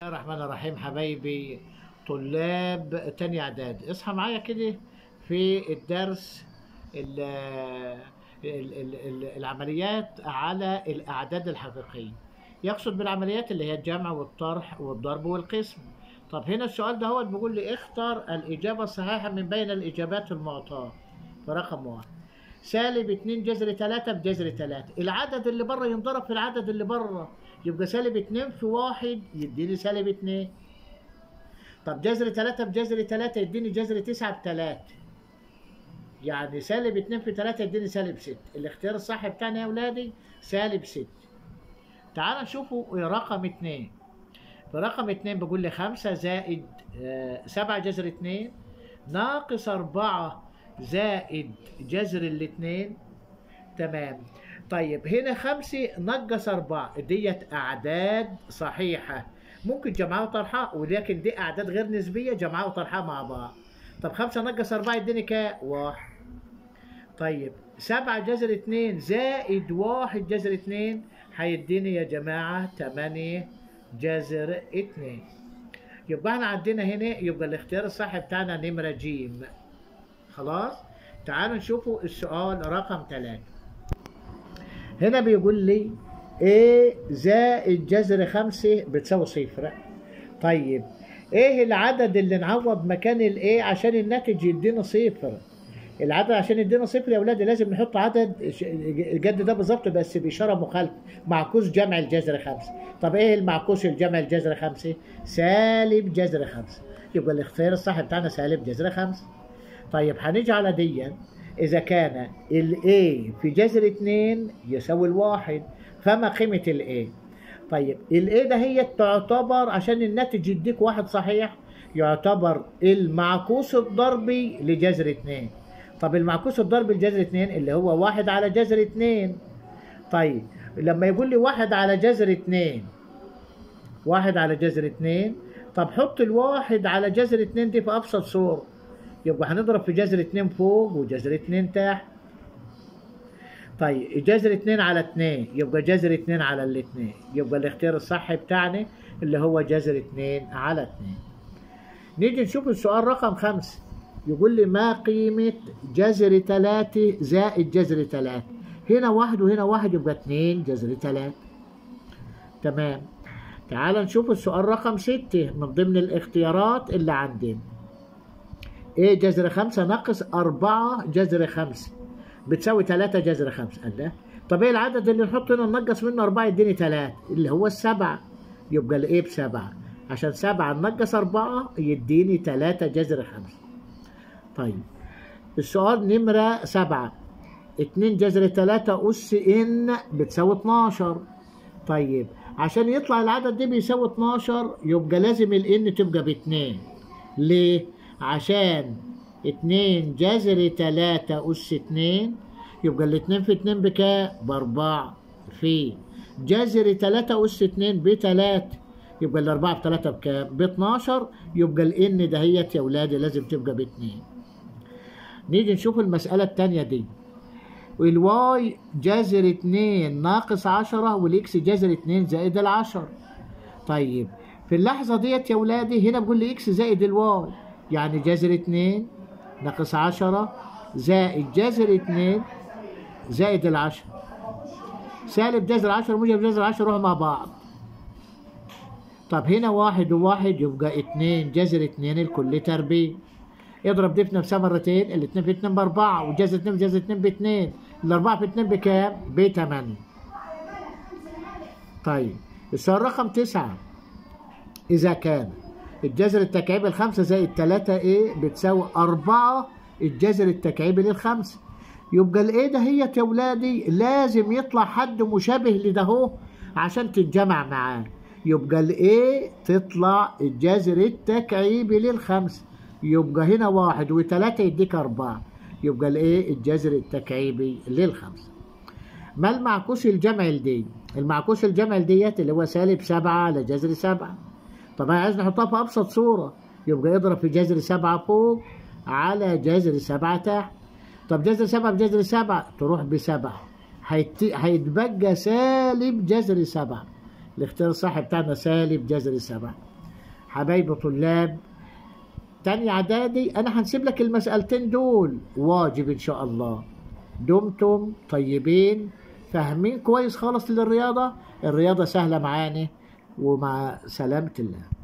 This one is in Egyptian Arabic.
الرحمن الرحيم. حبايبي طلاب تاني اعداد، اصحى معايا كده في الدرس ال ال ال ال العمليات على الاعداد الحقيقية. يقصد بالعمليات اللي هي الجمع والطرح والضرب والقسم. طب هنا السؤال ده هو بيقول لي اختر الاجابة الصحيحة من بين الاجابات المعطاه. فرقم واحد سالب 2 جذر 3 بجذر 3، العدد اللي بره ينضرب في العدد اللي بره، يبقى سالب 2 في 1 يديني سالب 2. طب جذر 3 بجذر 3 يديني جذر 9 ب3، يعني سالب 2 في 3 يديني سالب 6. الاختيار الصح بتاعنا يا اولادي سالب 6. تعال نشوفوا رقم 2. في رقم 2 بيقول لي 5 زائد 7 جذر 2 ناقص 4 زائد جذر الاثنين. تمام. طيب هنا 5 نقص 4 ديت أعداد صحيحة، ممكن جمعها وطرحها، ولكن دي أعداد غير نسبية جمعها وطرحها مع بعض. طب 5 نقص 4 يديني كام؟ 1. طيب 7 جذر 2 زائد 1 جذر 2 هيديني يا جماعة 8 جذر 2. يبقى احنا عندنا هنا يبقى الاختيار الصح بتاعنا نمرة جيم. خلاص؟ تعالوا نشوفوا السؤال رقم 3. هنا بيقول لي ايه زائد جذر 5 بتساوي صفر. طيب ايه العدد اللي نعوض مكان الايه عشان الناتج يدينا صفر؟ العدد عشان يدينا صفر يا اولاد لازم نحط عدد الجد ده بالظبط بس باشارة مخالفة، معكوس جمع الجذر 5. طب ايه المعكوس الجمع الجذر 5؟ سالب جذر 5. يبقى الاختيار الصح بتاعنا سالب جذر 5. طيب هنيجي على دي، إذا كان ال A في جذر 2 يساوي الواحد فما قيمة ال A؟ طيب ال A ده هي تعتبر عشان الناتج يديك واحد صحيح يعتبر المعكوس الضربي لجذر 2. طب المعكوس الضربي لجذر 2 اللي هو 1 على جذر 2. طيب لما يقول لي 1 على جذر 2، 1 على جذر 2، طب حط الواحد على جذر 2 دي في أبسط صورة، يبقى هنضرب في جذر 2 فوق وجذر 2 تحت. طيب جذر 2 على 2 يبقى جذر 2 على الاثنين، يبقى الاختيار الصح بتاعنا اللي هو جذر 2 على 2. نيجي نشوف السؤال رقم 5، يقول لي ما قيمة جذر 3 زائد جذر 3؟ هنا واحد وهنا واحد يبقى 2 جذر 3. تمام. تعال نشوف السؤال رقم 6 من ضمن الاختيارات اللي عندنا. ايه جذر 5 ناقص 4 جذر 5 بتساوي 3 جذر 5. الله، طب ايه العدد اللي نحطه هنا ننقص منه 4 يديني 3 اللي هو السبعة، يبقى الايه بسبعة، عشان 7 ننقص 4 يديني 3 جذر 5. طيب السؤال نمرة 7، 2 جذر 3 أس ان بتساوي 12. طيب عشان يطلع العدد ده بيساوي 12 يبقى لازم الان تبقى ب2. ليه؟ عشان 2 جذر 3 أس 2 يبقى الاتنين في 2 بكام؟ ب4 في جذر 3 أس 2 ب3 يبقى الأربعة بتلاتة بكام؟ ب12، يبقى الإن دهيت يا ولادي لازم تبقى ب2. نيجي نشوف المسألة التانية دي، ال y جذر 2 ناقص 10 وال x جذر 2 زائد 10. طيب في اللحظة ديت يا ولادي هنا بيقول لي x زائد ال y، يعني جذر 2 ناقص 10 زائد جذر 2 زائد 10، سالب جذر 10 موجب جذر 10 يروحوا مع بعض. طب هنا واحد وواحد يبقى 2 جذر 2 الكل تربيع. اضرب دي في نفسها مرتين، الاتنين في 2 ب4 وجذر 2 في جذر 2 ب2، الأربعة في 2 بكام؟ ب8. طيب السؤال رقم 9، إذا كان الجذر التكعيبي الخمسة زائد 3 ايه بتساوي 4 الجذر التكعيبي للخمسة، يبقى الايه ده هي يا ولادي لازم يطلع حد مشابه لده اهو عشان تتجمع معاه، يبقى الايه تطلع الجذر التكعيبي للخمسة، يبقى هنا 1 و3 يديك 4، يبقى الايه الجذر التكعيبي للخمسة. ما المعكوس الجمعي لدي؟ المعكوس الجمعي لديت اللي هو سالب 7 على جذر 7. طب انا عايز نحطها في ابسط صوره، يبقى اضرب في جذر 7 فوق على جذر 7 تحت. طب جذر 7 بجذر 7 تروح ب7، هيتبقى سالب جذر 7. الاختيار الصح بتاعنا سالب جذر 7. حبايبي طلاب تاني اعدادي، انا هنسيب لك المسألتين دول واجب ان شاء الله. دمتم طيبين، فاهمين كويس خالص للرياضة، الرياضة سهلة معانا، ومع سلامة الله.